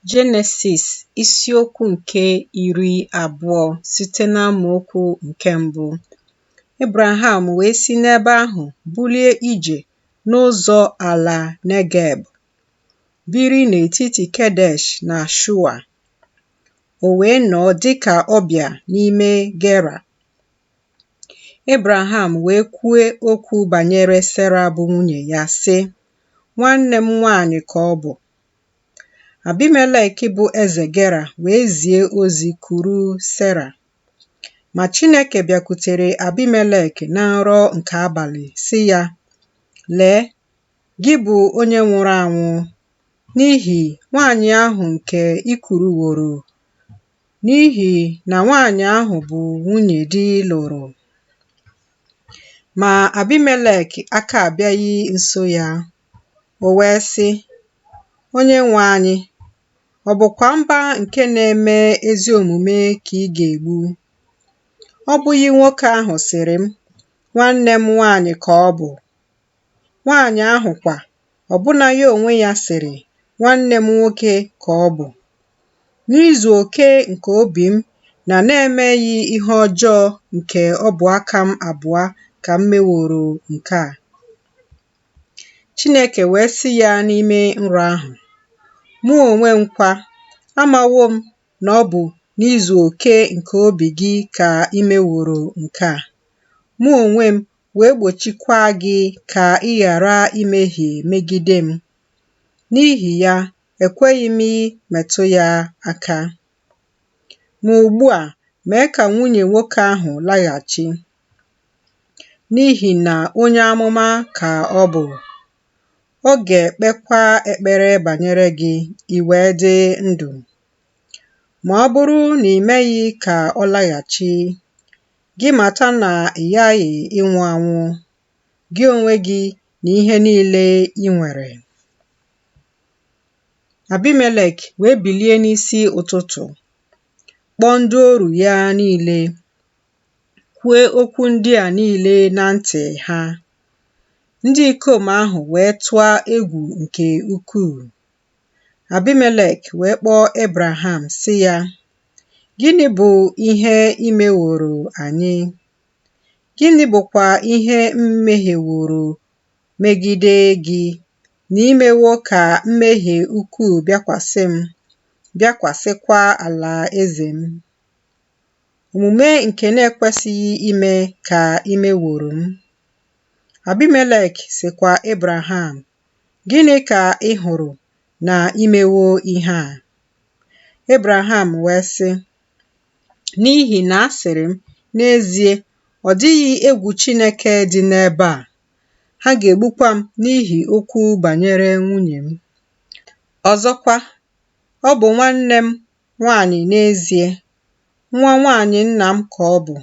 Jenesis isiokwu nke 20 site n'amaokwu nke mbụ. Ebraham wee si n'ebe ahụ bulie ije n'ụzọ ala Negeb, biri n'etiti Kedesh na Shua. O wee nọọ dịka ọbịa n'ime Gera. Ebraham wee kwue okwu banyere Sera bụ nwunye ya, sị, Nwanne m nwaanyị ka ọ bụ. Abimelek bụ eze Gera wee zie ozi kuru Sera. Ma Chineke bịakwutere Abimelek na nrọ nke abalị, sị ya, Lee, gị bụ onye nwụrụ anwụ, n'ihi nwaanyị ahụ nke i kuruworo, n'ihi na nwaanyị ahụ bụ nwunye di lụrụ. Ma Abimelek aka abịaghị nso ya. O wee sị, Onyenwe anyị, ọ bụkwa mba nke na-eme ezi omume ka ị ga-egbu? Ọ bụghị nwoke ahụ sịrị m, Nwanne m nwaanyị ka ọ bụ? Nwaanyị ahụ kwa, ọbụna ya onwe ya sịrị, Nwanne m nwoke ka ọ bụ. N'izu oke nke obi m na na-emeghị ihe ọjọọ nke ọbụ aka m abụọ ka m meworo nke a. Chineke wee sị ya n'ime nrọ ahụ, Mụ onwe m kwa, amawo m na ọ bụ n'izu oke nke obi gị ka i meworo nke a, mụ onwe m wee gbochikwa gị ka ị ghara imehie megide m. N'ihi ya, ekweghị m metụ ya aka. Ma ugbu a, mee ka nwunye nwoke ahụ laghachi, n'ihi na onye amụma ka ọ bụ, ọ ga-ekpekwa ekpere banyere gị, i wee dị ndụ. Ma ọ bụrụ na i meghị ka ọ laghachi, gị mata na ị ghaghị ịnwụ anwụ, gị onwe gị na ihe niile i nwere. Abimelek wee bilie n'isi ụtụtụ, kpọọ ndị oru ya niile, kwue okwu ndị a niile na ntị ha. Ndị ikom ahụ wee tụọ egwu nke ukwuu. Abimelek wee kpọọ Ebraham sị ya, Gịnị bụ ihe i meworo anyị? Gịnị bụkwa ihe m mehieworo megide gị, na i mewo ka mmehie ukwuu bịakwasị m, bịakwasịkwa ala eze m? Omume nke na-ekwesịghị ime ka i meworo m. Abimelek sịkwa Ebraham, Gịnị ka ị hụrụ na i mewo ihe a? Ebraham wee sị, N'ihi na asịrị m, N'ezie, ọ dịghị egwu Chineke dị n'ebe a, ha ga-egbukwa m n'ihi okwu banyere nwunye m. Ọzọkwa, ọ bụ nwanne m nwaanyị n'ezie, nwa nwaanyị nna m ka ọ bụ,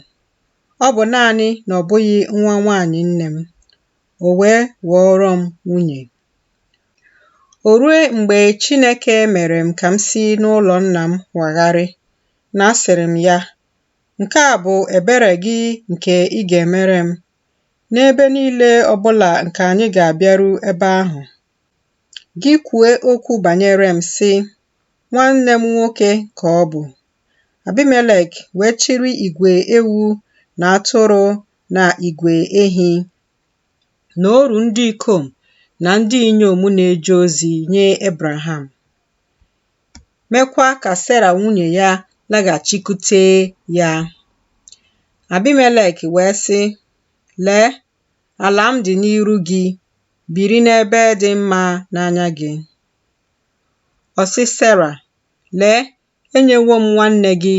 ọ bụ naanị na ọ bụghị nwa nwaanyị nne m, o wee ghọọrọ m nwunye. O rue mgbe Chineke mere m ka m si n'ụlọ nna m wagharị, na asịrị m ya, Nke a bụ ebere gị nke ị ga-emere m, n'ebe niile ọbụla nke anyị ga-abịaru ebe ahụ. Gị kwue okwu banyere m, sị, Nwanne m nwoke ka ọ bụ. Abimelek wee chịrị igwe ewu na atụrụ na igwe ehi, na oru ndị ikom na ndị inyom na-eje ozi nye Ebraham, meekwa ka Sera nwunye ya laghachikwute ya. Abimelek wee sị, Lee, ala m dị n'iru gị, biri n'ebe dị mma n'anya gị. Ọ sị Sera, Lee, enyewo m nwanne gị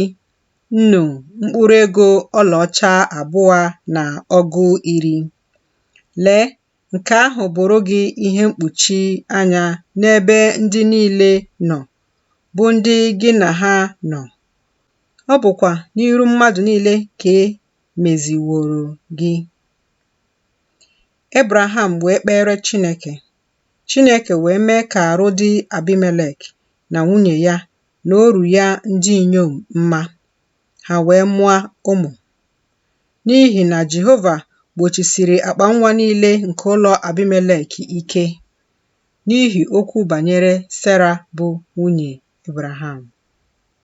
nnu mkpụrụ ego ọlaọcha abụọ na ọgụ iri. Lee, nke ahụ bụrụ gị ihe mkpuchi anya n'ebe ndị niile nọ, bụ ndị gị na ha nọ. Ọ bụkwa n'iru mmadụ niile ka e meziworo gị. Ebraham wee kpeere Chineke, Chineke wee mee ka arụ dị Abimelek na nwunye ya na oru ya ndị inyom mma, ha wee mụọ ụmụ. N'ihi na Jehova gbochisiri akpa nwa niile nke ụlọ Abimelek ike, n'ihi okwu banyere Sera bụ nwunye Ebraham.